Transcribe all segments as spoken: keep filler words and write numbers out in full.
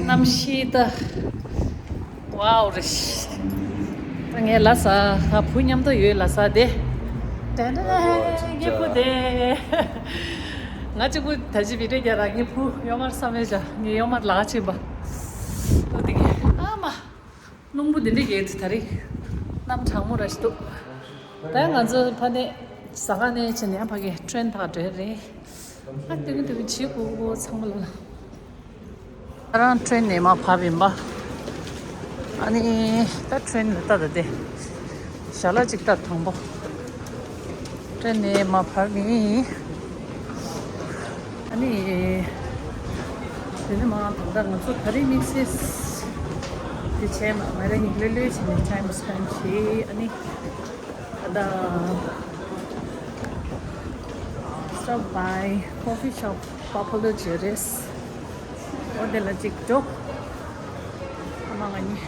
གནམ་གཤིས་ད་ཝའོ་རེད། ད་ངས་ལ་ས་ང་བུ་མཉམ་དུ་ཡོད་ལ་ས་དེ། དེ་འདྲ་ངའི་བུ་དེ། ང་གཅིག་པུ་ད་ཅི་བི་ཌིའོ་རྒྱག་ར། ངའི་བུ་གཡོག་མར་བསམ་མེད་བྱ། ངའི་གཡོག་མར་ལག་ཕྱིན་པ། ཨོ་དེ་གི་ཨ་མ། རླུང་བུ་འདི་འདྲ་རྒྱག་དུས་ད་རེས་གནམ་གྲང་མོ་ར་ཞིག་འདུག་ད་ང་ཚོ་ཕ་ནས་ཟ་ཁང་ནས་ཕྱིན་ནས་ཕ་གི་ཊེན་ཕར་འགྲོ་རེད། ཨ་ཏུང་ཏུང་བྱེད་དགོས་དགོས་ཚང་མ་ལ། ད་རང་ཊེན་ནས་མར་བབས་ཡིན་པ། ཨ་ནི་ད་ཊེན་ལ་ལྟ་ད་དེ། ཞལ་ལག་ཅིག་ལྟ་དང་པོ། ཊེན་ནས་མར་བབས་ཡིན། ཨ་ནི། དེ་ནས་མར་ད་ལྟ་ང་ཚོ་ད་རེས་དམིགས་བསལ་དེ་བྱས་མ་ང་རང་གཉིས་ལྷོད་ལྷོད་བྱས་ནས་ཊའིམ་སྤེན་བྱས། ཨ་ནི་ད་ལྟ་stop by coffee shop Popular བྱས་རེད། ཨོ་དེ་ལ་ཅིག་འགྲོ། ཨ་མ་ང་གཉིས།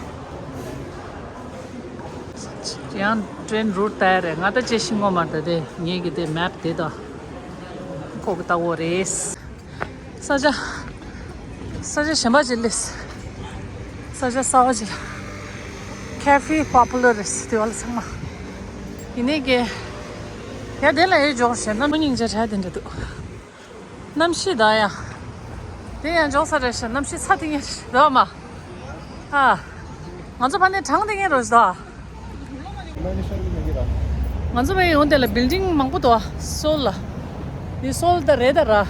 ཡང་ཊེན་རུཊ་ལྟ་ཡ་རེད། ང་ད་ཅི་ཤེས་ངོ་མ་ད་དེ་ངེད་ཀྱི་དེ་མེབ་དེ་དང་ཁོ་གི་ལྟ་བོ་རེད། ས་ཆ་ས་ཆ་གཞན་པ་ཅིག་སླེབས། ས་ཆ་གསར་པ་ཅིག་ལ། Cafe Popular རེད་དེ་བ་ལ་ཚང་མ། ཡིན་ནའི་ཀྱེ། ཡ་དེ་ལ་ཡོད་འཇོག་བྱས་ན་མི་སྙིང་རྗེ་དྲགས་དེ་འདྲ་འདུག་གནམ་གཤིས་ད་ཡ། དེ་ཡང་འཇོག་ས་རེད་ཤག་གནམ་གཤིས་ཚ་དེ་ངེས་རེད་མ། ཨ། ང་ཚོ་ཕ་ནས་གྲང་དེ་ངེས་རོ་ཞིག་ད། ང་ཚོ་ཕ་ཡོང་དེ་ལ་བིལ་ཌིང་མང་པོ་འདུག་ཨ་སོལ་ལ། འདི་སོལ་ད་རེད་ད་ར།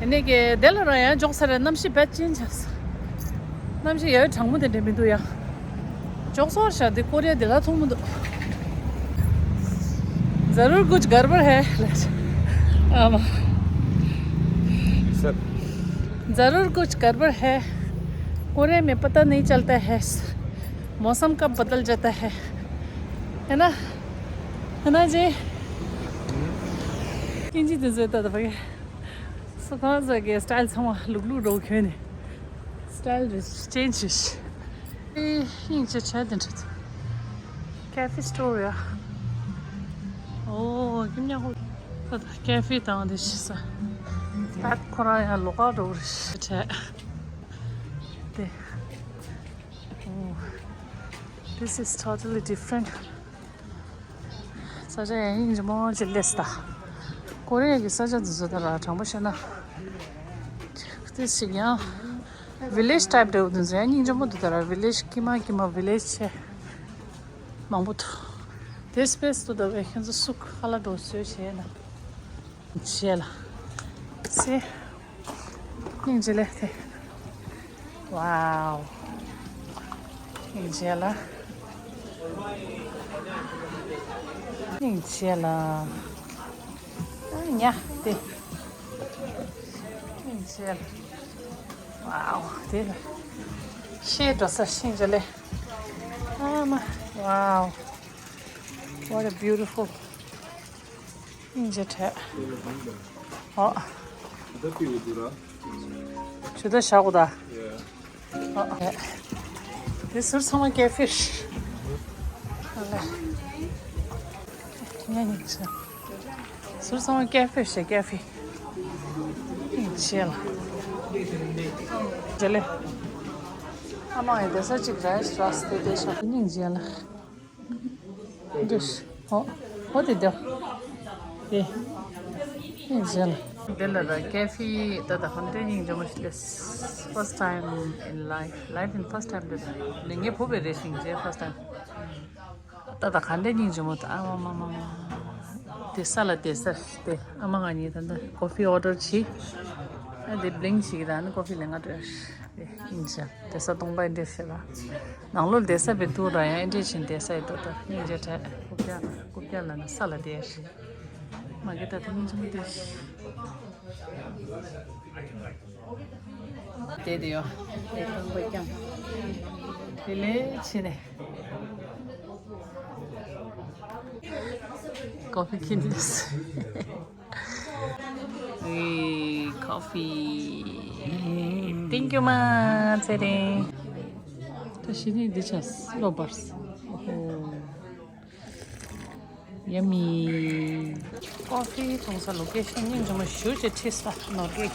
ཡིན་ནའི་ཀྱེ་དེ་ལ་ར་ཡང་འཇོག་ས་རེད། གནམ་གཤིས་བེད་ཅན་ཆགས་ས། གནམ་གཤིས་ཡ་གྲང་མོ་དེ་འདྲ་མི་འདུག་ཡ། ཅོག་ཙོར་བཞག་འདི་ཀོ་རི་ཡ་འདི་ལ་མཐོང་མི་འདུག ज़रूर कुछ गड़बड़ है। ཨ་མ། ज़रूर कुछ गड़बड़ है। कोरिया में पता नहीं चलता है मौसम कब बदल जाता है। है ना? है ना जी? ཀིན་ཅི་དེ་ཚོའི་ལྟ་ད་ཕ་གི། སུ་གང་ཟེར་གི་སི་ཊལ་ཚང་མ་ལུག་ལུག་འགྲོ་གི་ནི། སི་ཊལ་རེ་ཅེན་ཇི་རེད། ཨེ་སྙིང་རྗེ་བྱས་དེ་འདྲ་ཚོ། ཀེ་ཧྥེ་སི་ཊོར་ཡ། ཨོ་ཀིམ་ཉ་ཧོ། ད་ཀེ་ཧྥེ་དང་དེ་ཤི་ས། ད་ཁོ་རང་ཡང་ལོགས་ཀ་འགྲོ་གི་རེད་བྱས། དེ། ཨོ། This is totally different. ས་ཆ་ཡང་སྙིང་རྗེ་མོ་ཅིག་སླེབས་ད། ཀོ་རི་ཡ་གི་ས་ཆ་འདི་ཚོ་ད་ར་དྲང་པོ་བཤད་ན། ཏིས་ཞིག་ཡང་། ཝི་ལེཇ་ཊའིབ་འདྲ་བོ་འདི་ཚོ་ཡང་སྙིང་རྗེ་མོ་འདུག་ད་ར་ཝི་ལེཇ་ཀྱི་མ་ཀྱི་མ་ཝི་ལེཇ་ཆེ། མང་པོ་འདུག་དེ་སི་པེ་སི་འདུག་ད་བས་ཁྱེད་ཚོ་སུག་ཧ་ལ་འགྲོ་བཟོས་བྱས་ན། བྱས་ལ། སེ། སྙིང་རྗེ་ལེ་ཐེ། ཝའོ། སྙིང་རྗེ་ལ། སྙིང་རྗེ་ལ། ཉ་དེ། སྙིང་རྗེ་ལ། ཝའོ་དེ་ལ། ཤེས་འགྲོ་ས་སྙིང་རྗེ་ལེ། ཨ་མ། ཝའོ། What a beautiful. སྙིང་རྗེ་བྲལ། ཨོ། ཇུ་ད་བཞག་གོ་ད། ཨོ། དེ་ཟུར་ཚང་མ་ཀེ་ཧྥེ་རེད། ཨ་ལེ། ཉན་ཉན་ཆ། ཟུར་ཚང་མ་ཀེ་ཧྥེ་རེད་ཀེ་ཧྥེ། སྙིང་རྗེ་ལ། རྗེ་ལེ། ཨ་མ་ཡི་དེ་ས་གཅིག་རེད་ར་སྟེ་དེ་ཤ་སྙིང་རྗེ་ལ། འདུས། ཨོ། ཨོ་དེ་དེ། དེ། ཨེ་ཟེར་ལ། དེ་ལ་ར་ཀེ་ཧྥེ་ད་ད་ཧོན་ཏེ་སྙིང་རྗེ་མོ་ཞིག་ལས། First time in life. Life in first time དེ་ད། ལས་ངའི་བུ་བས་རེ་ཞིང་རྗེ་first time། ད་ད་ཧོན་ཏེ་སྙིང་རྗེ་མོ་ད་ཨ་མ་མ་མ་མ། དེ་ས་ལ་དེ་ས་དེ་ཨ་མ་ང་གཉིས་ད་ད་ཀོ་ཧྥི་ཨོ་ཌར་བྱས། ཨ་དེ་བླིང་ཞིག་ད་ནི་ཀོ་ཧྥི་ལེན་ག་འགྲོ། དེ་ཡིན་ཅང་དེ་ས་སྟོང་པ་འདྲ་ཞིག་ལ། ནང་ལོགས་བསྡད་ས་བེད་དུ་ར་ཡང་འདྲ་ཞིག་བསྡད་ས་ཡོད་དོ་ད་སྙིང་རྗེ་བྲལ། རྐུབ་བཀྱག་ལ་རྐུབ་བཀྱག་ལ་ནི་ས་ལ་བསྡད་ཞིག་མ་གི་ད་དེ་སྙིང་རྗེ་མོ་བསྡད་ཞིག་དེ་དེ་ཡོ། དེ་རྐང་པ་བརྐྱངས། དེ་ལས་ཕྱིན་ནས། ཀོ་ཧྥི་ཁྱེར་འདུག་ཨེ། ཀོ་ཧྥི། Thank you མ་ཚེ་རིང་། ད་ཤི་ནི་འདི་ཆ་སློབ་པར། ཨོ་ཧོ། Yummy. ཀོ་ཧྥི་འཐུང་ས་ལོ་ཀེ་ཤན་སྙིང་རྗེ་མོ་ཞེ་ཅིག་ཁྲིད་ས་ནོར་གི།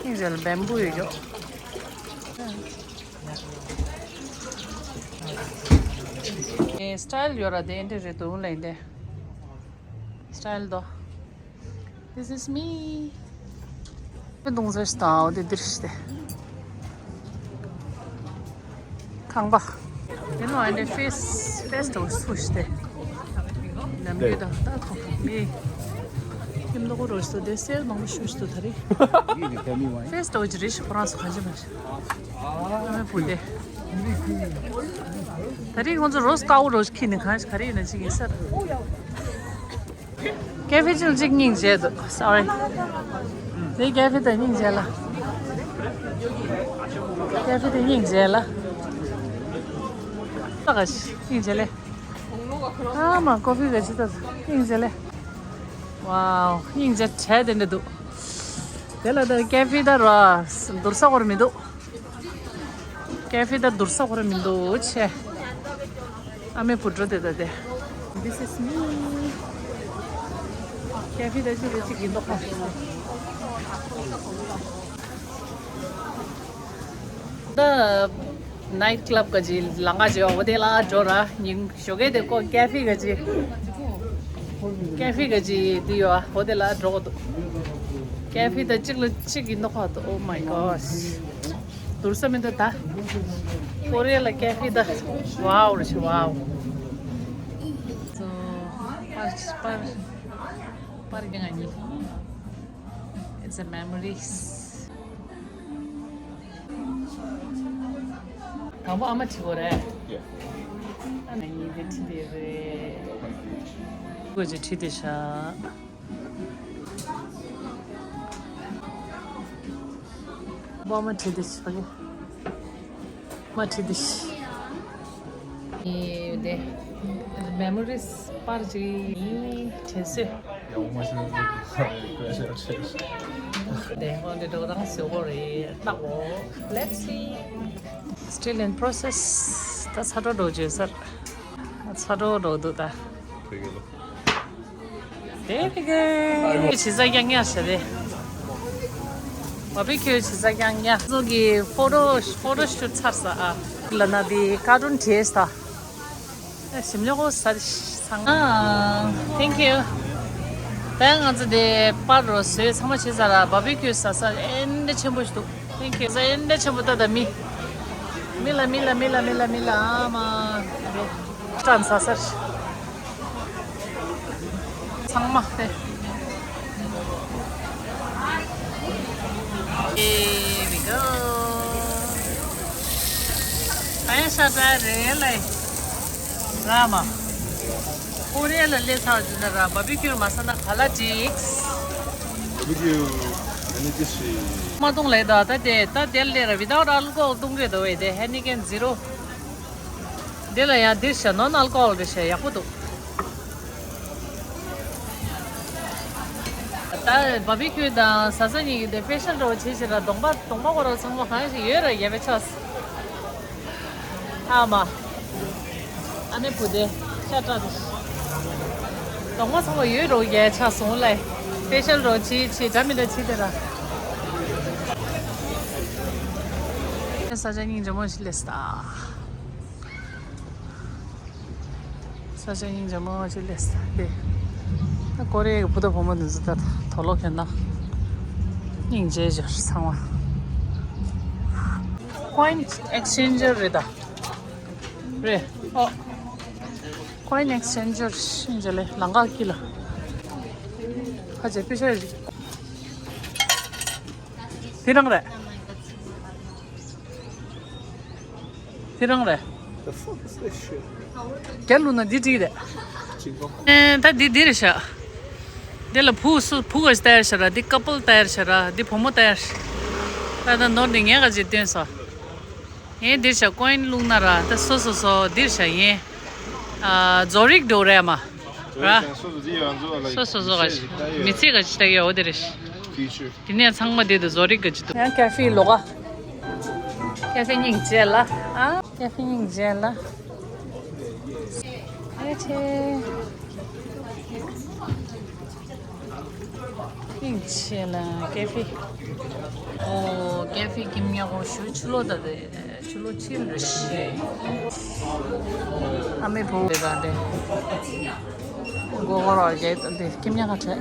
སྙིང་རྗེ་ལ་བེམ་བུ་ཡོད་ཀྱོག་ཨེ་སི་ཊལ་ཡོད་ར་དེ་འདྲ་རེད་འདུག་ལེ་འདི། སི་ཊལ་དོ། This is me. ཁྱོད་གདོང་ཟེར་ཞིག་དང་འོ་དེ་འདིར་ཞིག་སྟེ། ཁང་པ། དེ་ནོ་ཨ་ནི་ཕེ་སི་ཕེ་སི་དོ་སུ་ཞིག་སྟེ། ནམ་རྒྱུན་དང་ད་ཁོ་མི། ཁྱིམ་ཐོག་རོ་ཞིག་དེ་སེར་མང་པོ་ཞུ་ཞིག་དོ་ད་རེད། ཕེ་སི་དོ་ཅི་རེད་ཞིག་ཁོ་རང་སུ་གང་ཅི་མ་ཞིག་ཨ་མའི་བུ་དེ། ད་རེས་ཁོང་ཚོ་རོ་སི་དཀར་པོ་རོ་ཞིག་ཁྱེར་ནས་གང་ཞིག་ག་རེ་ཡིན་ན་ཅིག་ཡིན་ས་རེད། ཀེ་ཧྥེ་ཅིག་ཅིག་སྙིང་རྗེ་འདུག Sorry། དེ་ཀེ་ཧྥེ་དང་སྙིང་རྗེ་ལ། ཀེ་ཧྥེ་དེ་སྙིང་རྗེ་ལ། ད་ག་ཞིག་སྙིང་རྗེ་ལེ། ཨ་མ་ཀོ་ཧྥི་ག་ཅི་ད་སྙིང་རྗེ་ལེ། ཝའོ་སྙིང་རྗེ་བྱས་དེ་འདྲ་འདུག་དེ་ལ་ད་ཀེ་ཧྥེ་ད་ར་འདུར་ས་སྐོར་མི་འདུག་ཀེ་ཧྥེ་ད་འདུར་ས་ཁོ་ར་མི་འདུག་ཆེ། ཨ་མའི་བུ་ཕྲུག་དེ་ད་དེ། This is me. ཀེ་ཧྥེ་ད་ཅི་རེད་ཅིག་ཡིན་མདོག་ཁ། ད་ནའིཊ་ཀ་ལབ་ག་ཅི་ལང་ག་ཅི་འོ་དེ་ལ་འགྲོ་ར་ཉིན་ཞོགས་ཀས་དེ་ཀོ་ཀེ་ཧྥེ་ག་ཅི། ཀེ་ཧྥེ་ག་ཅི་དེ་ཡོད་འོ་དེ་ལ་འགྲོ་གོ་འདུག་ཀེ་ཧྥེ་ད་གཅིག་ལ་གཅིག་ཡིན་མདོག་ཁ་འདུག Oh my gosh. འདུར་ས་མི་འདུག་ད། ཀོ་རི་ཡ་ལ་ཀེ་ཧྥེ་ད། ཝའོ་རེ་ཤི་ཝའོ། So པར་པར་པར་རྒྱང་ང་གཉིས། It's a memories. དང་པོ་ཨ་མ་ཁྲིད་དགོས་རེད། ཨ་མ་གཉིས་དེ་ཁྲིད་དེ་རེད། དགོས་ཀྱི་ཁྲིད་དེ་ཤག་པ་མ་ཁྲིད་དེ་ཕ་གི། མ་ཁྲིད་དེ་ཤི། ཨེ་དེ། མེ་མོ་རིས་པར་ཅིག་ཡིན་དྲན་སོས། དེ་ཧོན་དེ་འགྲོ་དང་སོ་གོ་རེད་ལྟ་གོ Let's see. Still in process. ད་ཚ་གྲོ་འགྲོ་བརྗོད་སར། ཚ་གྲོ་འགྲོ་འདུག་ད། དེ་གི་བྱི་ཟ་རྐྱང་རྐྱང་ཞེ་རེད། བ་བི་ཁྱུ་བྱི་ཟ་རྐྱང་རྐྱང་ཚོ་གི་ཕོ་ཊོ་ཕོ་ཊོ་ཤུ་ཊི་ཚར་ས་ཨ། ལ་ན་དེ་ཀར་ཊུན་བྲིས་ས། ཨ་ཞིམ་ལོ་གོ་ས་དེ་ཤི་ཚང་། ཨ། Thank you. ད་ང་ཚོ་དེ་པར་རོ་བཟོས་ཚང་མ་བྱས་ཚར་ལ་བ་བི་ཁྱུ་ཟ་ས་ཨེ་འདྲ་ཆེན་པོ་ཞིག་འདུག Thank you. ཟ་ཨེ་འདྲ་ཆེན་པོ་ད་ད་མི། མི་ལ་མི་ལ་མི་ལ་མི་ལ་མི་ལ་ཨ་མ། རེད། ཀྲམ་ཟ་སར། ཚང་མ་དེ། Here we go. ཨ་ཡ་ཤ་ཏྲ་རེད་ལེ། ར་མ། ཀོ་རི་ཡ་ལ་སླེབས་ཚར་བ་ཅིག་ན་ར་བ་བི་ཁྱུ་མ་ཟ་ན་ག་ལ་འགྲིག་བ་བི་ཁྱུ་ཨ་ནི་ཅི་ཞིག་མ་གཏོང་ལེ་ད་ད་དེ་ད་དེ་ལས་ར་without alcohol གཏོང་གི་འདུག་བས་དེ་ཧེ་ནི་ཀན་ཛི་རོ། འདི་ལ་ཡང་འདིར་བྱས་ནོན་ཨལ་ཀོ་ཧོལ་རེད་བྱས་ཡག་པོ་འདུག་ད་བ་བི་ཁྱུ་དང་ཟ་ས་གཉིས་ཀྱི་དེ་སྤེ་ཤལ་འདྲ་བོ་བྱེད་བྱེད་ར་གདོང་པ་གདོང་པ་ཁོ་ར་ཚང་མ་གང་ཞིག་ཡོད་ར་ཡ་བའི་ཆགས། ཨ་མ། ཨ་ནེ་བུ་དེ་ཤ་སྐྲག་དེ། གདོང་པ་ཚང་མ་ཡོད་རོ་ཡ་ཆགས་སོང་ལེ། སྤེ་ཤལ་འདྲ་བོ་བྱེད་བྱེད་འདྲ་མི་འདྲ་བྱེད་དེ་ར། ས་ཆ་སྙིང་རྗེ་མོ་ཞིག་སླེབས་སོང་། ས་ཆ་སྙིང་རྗེ་མོ་ཅིག་སླེབས་སོང་སྟེ། ད་ཀོ་རི་ཡའི་བུ་དང་བུ་མོ་འདི་ཚོ་ད་དུག་ལོག་གྱོན་ན། སྙིང་རྗེ་ཞོར་ཚང་མ། Coin exchanger རེད་ད། རེད། ཨོ། Coin exchanger སྙིང་རྗེ་ལེ་ལང་ཀ་ཀི་ལ། ཁ་ཆེ་པི་ཤ་རེད། དེ་རང་རེད། དེ་རང་རེད། The fuck is this shit? རྒྱ་ལུག་ན་འདི་འགྲིག་རེད། ཅིག་གོ། ཨེ་ད་འདི་འདི་རེད་ཤག་འདི་ལ་བུ་སུ་བུ་ག་ཞིག་ལྟ་ཡར་ཤག་ར། འདི་ཀ་པལ་ལྟ་ཡར་ཤག་ར། འདི་བུ་མོ་ལྟ་ཡར་ཤག་ད་ད་ནོར་འདི་ངས་ག་ཅིག་སྟོན་སོང་། ངས་འདིར་ཤག་ཀོ་ཡིན་བླུགས་ན་ར། ད་སོ་སོ་སོ་འདིར་ཤག་ཡིན། ཨ་བཟོ་རིག་འགྲོ་རེད་མ། ར། སོ་སོ་འདི་ཡང་བཟོ་ལ་སོ་སོ་བཟོ་ག་ཅིག་མི་ཚེ་ག་ཅིག་ལྟ་གི་འོ་དེ་རེད། Future. དེ་ནས་ཚང་མ་དེ་དུ་བཟོ་རིག་གི་ཅི་འདུག་ཡང་ཀ་ཧྥེ་ལོག་ག་ཀ་ཧྥེ་སྙིང་རྗེ་ལ། ཨ། ཀ་ཧྥེ་སྙིང་རྗེ་ལ། ཨེ་ཆེ། སྙིང་རྗེ་ལ་ཀེ་ཧྥེ། ཨོ་ཀེ་ཧྥེ་ཀེམ་ཉག་གོ་ཤུ་ཆུ་ལོ་ད་དེ་ཆུ་ལོ་ཆིལ་རེ་ཤི། ཨ་མའི་བུ་དེ་ད་དེ་གོ་གོ་རོ་རྒྱལ་ད་དེ་ཀེམ་ཉག་ག་ཁྲེ།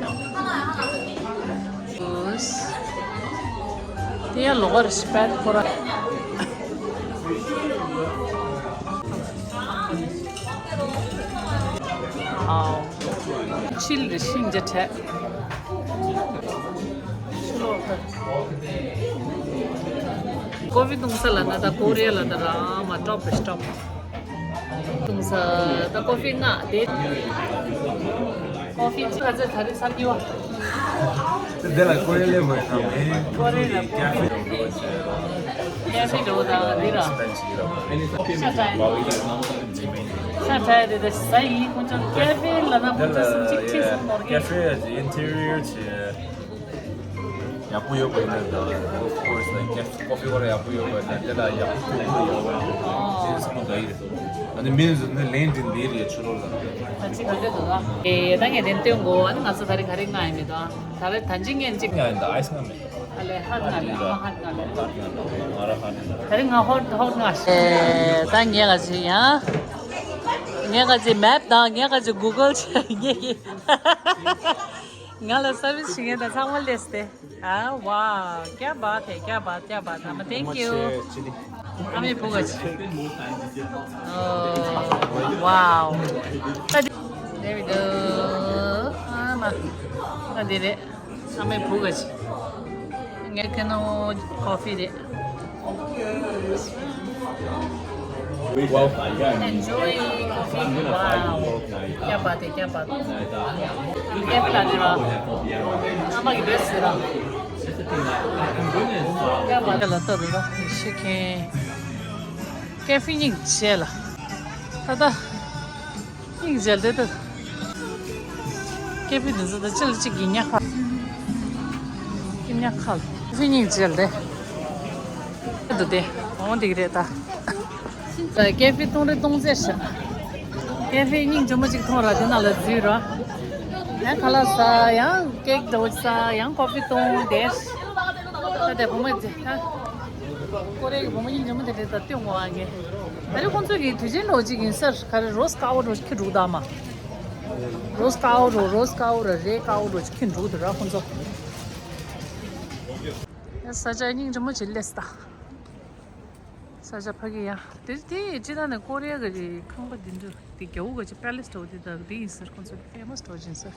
དེ་ཡང་ལོག་རེ་ཤི་པད་ཁོ་ར། ཨའོ། ཆིལ་རེ་ཤིང་རྒྱ་ཁྲལ། ཀོ་ཧྥི་བཏུང་ས་ལ་ན་ད་ཀོ་རི་ཡ་ལ་ད་ར་མ་ཀྲོབ་རེ་ཀྲོབ། བཏུང་ས་ད་ཀོ་ཧྥི་ལྔ་དེ། ཀོ་ཧྥི་ཅི་ག་ཚད་ད་རེས་སམ་ཉི་བ། དེ་ལ་ཀོ་རི་ལེ་མོ་ཡང་མེ་ཀོ་རི་ལ་ཀ་ཧྥེ་ཀ་ཧྥེ་འགྲོ་དང་འདི་ར་ཤ་ཁྲ་ཤ་ཁྲ་དེ་དེ་ཟ་ཡི་ཁོང་ཚོ་ཀ་ཧྥེ་ལ་ན་ཁོང་ཚོ་སུམ་ཅིག་ཁྲིད་སོང་ནོར་ཀ་གི་ཧྥེ་ཡ་ཇི་ཨིན་ཊི་རི་ཡར་ཇི་ཡག་པོ་ཡོད་པ་ཡིན་ན་ད་of course like ཀ་ཧྥེ་ཀོ་ཧྥེ་ཁོ་ར་ཡག་པོ་ཡོད་པ་ཡིན་ན་དེ་ལ་ཡག་པོ་ཐུག་པོ་ཡོད་པ་ཡིན་ན་ཨོ་ཅི་སམ་མོ་ད་ཡི་རེད། ཨ་ནི་མིན་ཟེར་ན་ལན་འདི་འདི་རེད་ཆུ་ལོག་ལ། ད་ཅི་ག་འདྲ་འདུག་ཨ། ཨེ་ད་ངས་དེ་སྟོན་དགོས། ཨ་ནི་ང་ཚོ་ད་རེས་ག་རེ་མངགས་ཡིན་མེད་དོ། ད་རེས་ད་ཅི་ངས་ཅིག་ང་ཡིན་ད་ཨའི་སི་མངགས་མེད། ཨ་ལས་ཧར་མངགས་མེད། ཨ་མ་ཧར་མངགས་མེད། ཧར་མངགས་མེད། ང་ར་ཧར་མངགས་མེད། ད་རེས་ང་ཧོར་ཧོར་མངགས་ཤག་ཨེ་ད་ངས་ག་ཅི་ཡང་། ངས་ག་ཅི་མེབ་དང་ངས་ག་ཅི་གུ་གལ་བྱས་ངས་ཀྱི། ང་ལ་སར་བིས་བྱེད་མཁན་དང་ཚང་མ་སླེབས་ཏེ། ཨ་ཝའོ། क्या बात है, क्या बात, क्या बात है། ཨ་མ་thank you། ཨ་མའི་བུ་ག་ཅི། ཨོ་ཝའོ། ད་འདི་དེ་བི་དོ། ཨ་མ། ད་འདི་རེད། ཨ་མའི་བུ་ག་ཅི། ངའི་ཁེ་ནོ་ཀོ་ཧྥི་རེད། Wow. Enjoy coffee. Wow. क्या बात है, क्या बात है। ये पिला दे रहा। अम्मा की बेस्ट है। क्या बात है। ལ་ལྟ་རུ་ར་ཤི་ཁེ། ཀེ་ཧྥེ་སྙིང་རྗེ་ལ། ད་ད། སྙིང་རྗེ་ལ་དེ་ད། ཀེ་ཧྥེ་འདི་ཚོ་ད་ཅི་ལ་ཅིག་གི་ཉག་ཁ། ཉག་ཁ་ལ། ཀེ་ཧྥེ་སྙིང་རྗེ་ལ་དེ། འདུག་སྟེ། འོང་འདི་གི་རེད་ད། ཀེ་ཧྥེ་གཏོང་རེ་གཏོང་རྩེ་ཞིག་ཀེ་ཧྥེ་སྙིང་རྗེ་མོ་ཅིག་མཐོང་ར་དེ་ནང་ལ་འཛུལ་ར། ཡང་ཁ་ལག་ཟ་ཡང་ཀེག་འདྲ་བོ་ཟ་ཡང་ཀོ་ཧྥི་གཏོང་དེ། ད་དེ་བུ་མོ་ཅིག་ད། ཀོ་རེ་གི་བུ་མོ་སྙིང་རྗེ་མོ་དེ་འདྲ་ད་སྟོན་དགོས་ཨ་ངས། ད་རེས་ཁོང་ཚོ་གི་དུས་ཆེན་འདྲ་བོ་ཅིག་ཡིན་སར་ག་རེ་རོ་སི་ཀ་ཝ་འདྲ་བོ་ཅིག་འཁྱེར་འགྲོ་གི་འདུག་ཨ་མ། རོ་སི་ཀ་ཝ་འདྲ་བོ་རོ་སི་ཀ་ཝ་ར་རེད་ཀ་ཝ་འདྲ་བོ་ཅིག་འཁྱེར་འགྲོ་གི་འདུག་ར་ཁོང་ཚོ། ཡ་ས་ཆ་སྙིང་རྗེ་མོ་ཅིག་སླེབས་ད། ས་ཆ་ཕ་གི་ཡ། དེ་དེ་ཅི་ད་ནས་ཀོ་རི་ཡ་གི་ཁང་པ་འདི་འདྲ་དེ་རྒྱ་བོ་གི་ཅི་པེ་ལེ་སི་འདྲ་བོ་དེ་ད་དེ་ཡིན་ཟེར་ཁོང་ཚོ་ཕེ་མ་སི་འདྲ་བོ་ཅིག་ཡིན་ཟེར།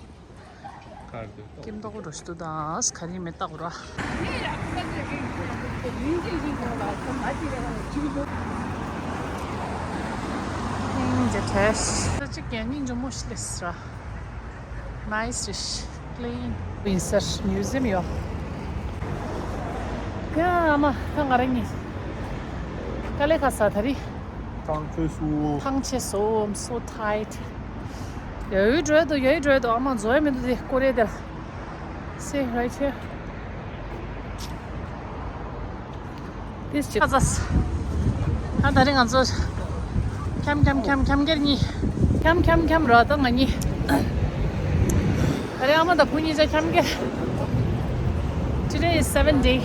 ཀིམ་ཏོག་འགྲོ་ཞིག་འདུག་དང་ག་རེ་མེད་ལྟ་དགོས་ར། ཨིན་ཇི་ཐེས། ད་ཅིག་ཀྱང་སྙིང་རྗེ་མོ་ཞིག་སླེབས་ར། ནའིས་རེད། ཀླིན་ཡིན་ཟེར། མིའུ་ཛི་ཡམ་ཡོད། ཡ་ཨ་མ་ད་ང་རང་གཉིས། དཀའ་ལས་ཁག་ས་ད་རེད། ཐང་ཆད་སོང་། ཐང་ཆད་སོང་། I'm so tired. ཡ་ཡུལ་འགྲོ་ཡ་འདུག་ཡ་ཡུལ་འགྲོ་ཡ་འདུག་ཨ་མ་འཛོལ་ཡ་མི་འདུག་དེ་ཀོ་རེ་དེར། See right here. This is ཨ་ཙ། ཨ་ད་རེས་ང་ཚོ་འཁྱམ་འཁྱམ་འཁྱམ་འཁྱམ་སྐར་གཉིས། འཁྱམ་འཁྱམ་འཁྱམ་ར་ད་ང་གཉིས། ད་རེས་ཨ་མ་དང་བུ་གཉིས་ཆ་འཁྱམ་སྐར། Today is seven day,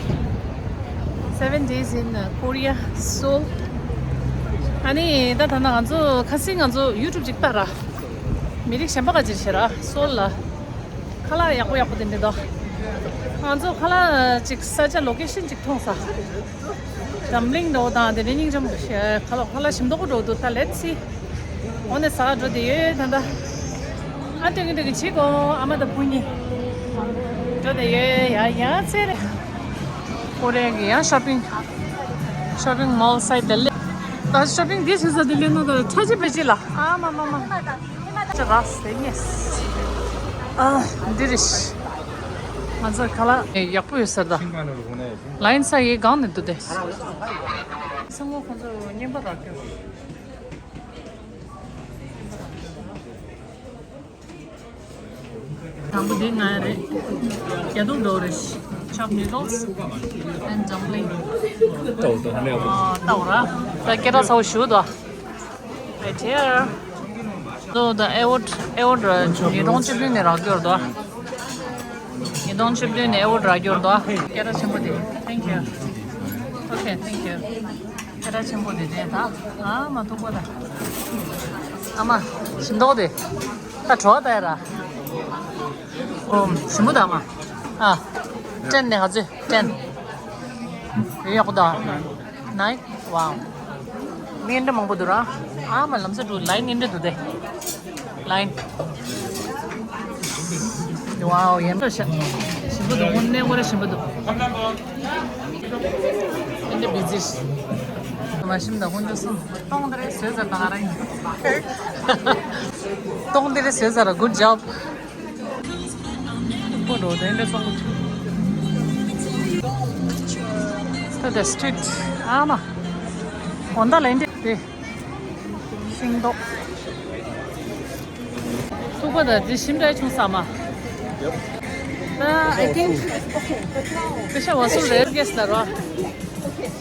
seven days in uh, Korea, Seoul. ཨ་ནི་ད་ད་ན་ང་ཚོ་ཁ་སང་ང་ཚོ་ཡུ་ཊུབ་ཅིག་ལྟ་ར། མི་རིགས་གཞན་པ་ག་ཅིག་བྱེད་ར་སོལ་ལ། ཁ་ལག་ཡག་པོ་ཡག་པོ་དེ་འདྲ་འདུག་ང་ཚོ་ཁ་ལག་ཅིག་ས་ཆ་ལོ་ཀེ་ཤན་ཅིག་མཐོང་ས། ཌམ་བླིང་འདྲ་བོ་དང་དེ་འདྲ་སྙིང་རྗེ་མོ་ཁ་ལག་ཁ་ལག་ཞིམ་མདོག་པོ་འདྲ་བོ་འདུག་ད་let's see. འོ་ནས་ཟ་ག་འགྲོ་བསྡད་ཡོད་ད་ལྟ། ཨ་སྟོན་གི་སྟོན་གི་བྱེད་གོ་ཨ་མ་དང་བུ་གཉིས། འགྲོ་བསྡད་ཡོད་ཡ་ཡ་ཚེ་རེད། ཀོ་རེ་གི་ཡང་ཤོ་པིང་། ཤོ་པིང་མོལ་སའི་དེ་ལས། ད་ཤོ་པིང་འདི་བྱེད་ས་དེ་ལས་ནོ་ད་ཁྲ་ཆེ་བེ་ཅི་ལ། ཨ་མ་མ་མ། ཅི་རག་སེ་ཉེས། ཨ་འདི་རེད། ང་ཚོ་ཁ་ལག་ཡག་པོ་ཡོད་ས་ད། ལ་ཡིན་ས་ཡི་སྒང་ནས་འདུག་སྟེ། སང་ངོ་ཁོང་ཚོ་རྔན་པ་རག་རྒྱུ། དང་པོ་འདི་ང་རེད། རྒྱ་སྡུག་འགྲོ་རེད། Chopped noodles and dumpling. ཏོག་ཏོག་ནས། ཨོ་ཏོག་ར། ད་སྐད་གྲགས་ཚ་བོ་ཞུ་དོ། Right here. So the airport, airport ཉིས་སྟོང་བཅུ་བདུན་ནས་རག་གི་ཡོད་དོ། གདོང་ཆེ་བདུན་ནས་འོ་འདྲ་རྒྱོར་དོ། སྐད་གྲགས་ཆེན་པོ་དེ། Thank you. Okay, thank you. སྐད་གྲགས་ཆེན་པོ་དེ་དེ་ད། ཨ་མ་ཐུག་པ་ད། ཨ་མ། ཞིམ་མདོག་དེ། ད་བྲོ་བ་ད་ཡ་ར། ཨོ། ཞིམ་པོ་ད་ཨ་མ། ཨ། ཏྲེན་ནས་ག་ཚོད་ཏྲེན། ཡོད་ཡག་པོ་ད། Nice. Wow. མི་འདྲ་མང་པོ་འདུག་ར། ཨ་མ་ལམ་སེང་འགྲོ་ལའིན་འདྲ་འདུག་དེ། ལའིན། Wow, ཡན་འདྲ་ཤ། ཞིམ་པོ་འདུག་དངོས་གནས་ཁོ་ར་ཞིམ་པོ་འདུག་འདྲ་བི་ཟི། མ་ཞིམ་ད་ཁོང་ཚོ་གསུམ། སྟོང་དེ་རེ་བཟོས་ཚར་ད་ང་རང་ཡིན། སྟོང་དེ་རེ་བཟོས་ཚར། Good job. ད་ད་སི་ཊི་རིཊ་ཨ་མ། འོ་ད་ལན་འདི་དེ། ཤིང་ཏོག་ཐུག་པ་ད་དེ་ཞིམ་དྲག་བྱུང་ས་མ། ད་I think དེ་ཤ་བ་སུ་རེད་གེ་སི་ལ་རོ།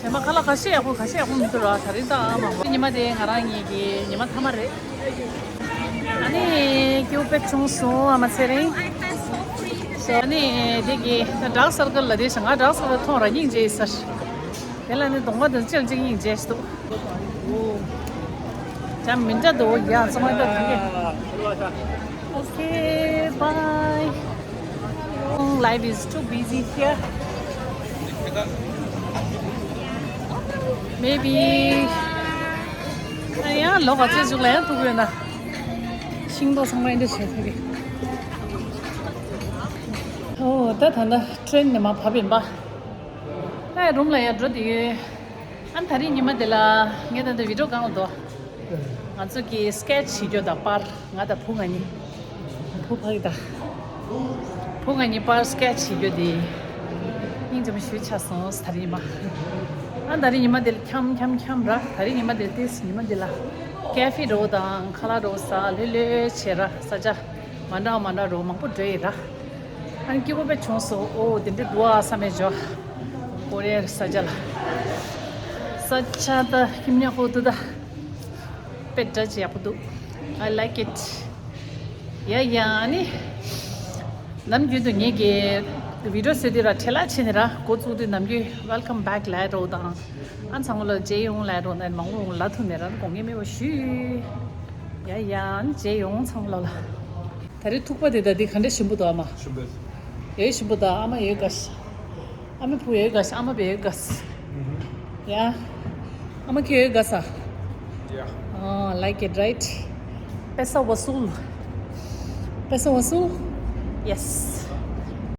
ཉི་མ་ཁ་ལག་ཁ་ཤས་ཡག་པོ་ཁ་ཤས་ཡག་པོ་མི་འདུག་ར། ད་རིང་ད་ཨ་མ་ཉི་མ་དེ་ང་རང་གཉིས་ཀྱི་ཉི་མ་མཐའ་མ་རེད། ཨ་ནི་སྐྱིད་པོ་དཔེ་བྱུང་སོང་ཨ་མ་ཚེ་རིང་། ཨ་ནི་དེ་གི་ད་ཌར་ཀ་སར་ཀལ་ལ་དེ་ཞིག་ང་ཌར་ཀ་སར་ཀལ་མཐོང་ར་སྙིང་རྗེ་ཡི་ཟེར། དེ་ལ་ནི་གདོང་པ་དང་ཅིག་ཅིག་སྙིང་རྗེ་ཞིག་འདུག་ཅམ་མི་འདྲ་འདུག་ཡ་ཚང་མ་འདྲ་འདུག Okay, bye. Life is too busy here. Maybe. ཨ་ཡ་ལོ་ག་ཚོད་ཟུག་ལ་ཡང་ཐུག་ཡོད་ན། ཤིང་ཏོག་ཚང་མ་འདི་བྱས་ཐུག་གི། ཨོ་ད་ད་ལྟ་ཊེན་ནས་མར་བབས་ཡིན་པ། ཨ་རུམ་ལ་ཡར་འགྲོ་དེ་ཡོད། ཨ་ད་རིང་ཉི་མ་དེ་ལ་ངས་ད་ལྟ་བི་ཌིའོ་གང་འདུག་ང་ཚོ་གི་སི་ཀེ་ཆི་བྱེད་རྒྱུ་དང་པར་ང་དང་བུ་ང་གཉིས། བུ་ཕ་གི་དང་། བུ་ང་གཉིས་པར་སི་ཀེ་ཆི་བྱེད་རྒྱུ་དེ། སྙིང་རྗེ་མོ་ཞེ་པོ་ཆགས་སོང་ད་རིང་ཉི་མ། ཨ་ད་རིང་ཉི་མ་དེ་ལ་འཁྱམ་འཁྱམ་འཁྱམ་ར། ད་རིང་ཉི་མ་དེ་ལ་ཏིས་ཉི་མ་དེ་ལ་ཀེ་ཧྥེ་འགྲོ་དང་ཁ་ལག་འགྲོ་ས་ལྷོད་ལྷོད་བྱས་ར། ས་ཆ་མ་འདྲ་མ་འདྲ་འགྲོ་མང་པོ་འགྲོ་ཡི་ར། ཨ་ནི་སྐྱིད་པོ་དཔེ་བྱུང་སོང་། ཨོ་དེ་འདྲ་འདུག་ཨ་བསམ་མེད་འཇོ། ཀོ་རི་ཡའི་ས་ཆ་ལ། ས་ཆ་ད་ཁྱིམ་ཉག་པོ་འདུག་ད། དཔེ་འདྲ་ཅིག་ཡག་པོ་འདུག I like it. ཡ་ཡ་ཨ་ནི། ནམ་རྒྱུན་དུ་ངེད་ཀྱི་བི་ཌིའོ་བཟོས་དུས་ར་ཁྲལ་ལ་ཆེ་ནི་ར་འགོ་བཙུགས་དུས་ནམ་རྒྱུན་welcome back ལབ་རོགས་དང་། ཨ་ཚང་མ་ལ་མཇལ་ཡོང་ལབ་རོགས་ནས་མང་པོ་ལབ་ཐུབ་མེད་ར་དགོངས་ངེས་མེད་པ་ཞུ། ཡ་ཡ་ཨ་ནི་མཇལ་ཡོང་ཚང་མ་ལ་ལ། ད་རེས་ཐུག་པ་དེ་ད་འདི་ག་འདྲ་ཞིམ་པོ་འདུག་ཨ་མ། ཞིམ་པོ། ཡོད་ཞིམ་པོ་འདུག་ཨ་མ་ཡོད་དགའ་ཤ། ཨ་མའི་བུ་ཡོད་དགའ་ཤ་ཨ་མ་བེ་ཡོད་དགའ་ཤ། ཡ། ཨ་མ་ཁྱོད་ཡོད་དགའ་ཤ། Yeah. Oh, like it, right? Paisa vasool. Paisa vasool? Yes.